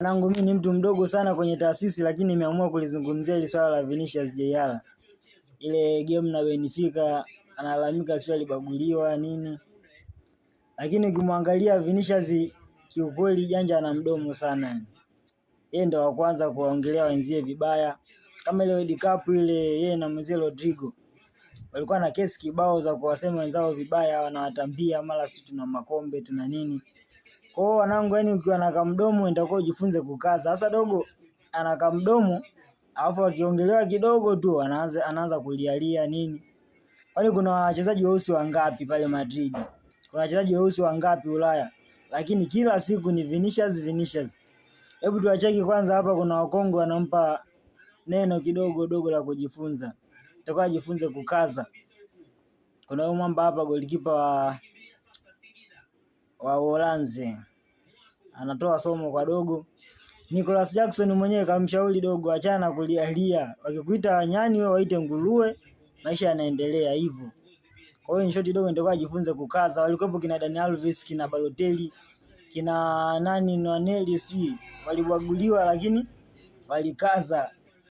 Mwanangu mimi ni mtu mdogo sana kwenye taasisi lakini nimeamua kulizungumzia hili swala la Vinicius Jr. Ile game na Benfica analalamika sio alibaguliwa nini. Lakini ukimwangalia Vinicius kiukweli janja ana mdomo sana. Yeye ndo wa kwanza kuwaongelea wenzie vibaya. Kama ile World Cup ile yeye na mzee Rodrigo walikuwa na kesi kibao za kuwasema wenzao vibaya, wanawatambia mara sisi tuna makombe tuna nini. Kwa hiyo wanangu, yani ukiwa na kamdomo ndio ujifunze kukaza. Sasa dogo ana kamdomo alafu akiongelewa kidogo tu anaanza kulialia nini. Kwani kuna wachezaji weusi wangapi pale Madrid? Kuna wachezaji weusi wangapi Ulaya? Lakini kila siku ni Vinicius Vinicius. Hebu tuwacheki kwanza hapa, kuna Wakongo wanampa neno kidogo dogo la kujifunza. Toka ajifunze kukaza. Kuna huyu mwamba hapa golikipa wa Uholanzi anatoa somo kwa dogo. Nicholas Jackson mwenyewe kamshauri dogo, achana na kulialia, wakikuita nyani wewe waite nguruwe, maisha yanaendelea hivyo. Kwa hiyo in short, dogo ndio ajifunze kukaza. Walikuwepo kina Dani Alves, kina Balotelli, kina nani Nwaneli, sijui walibaguliwa, lakini walikaza.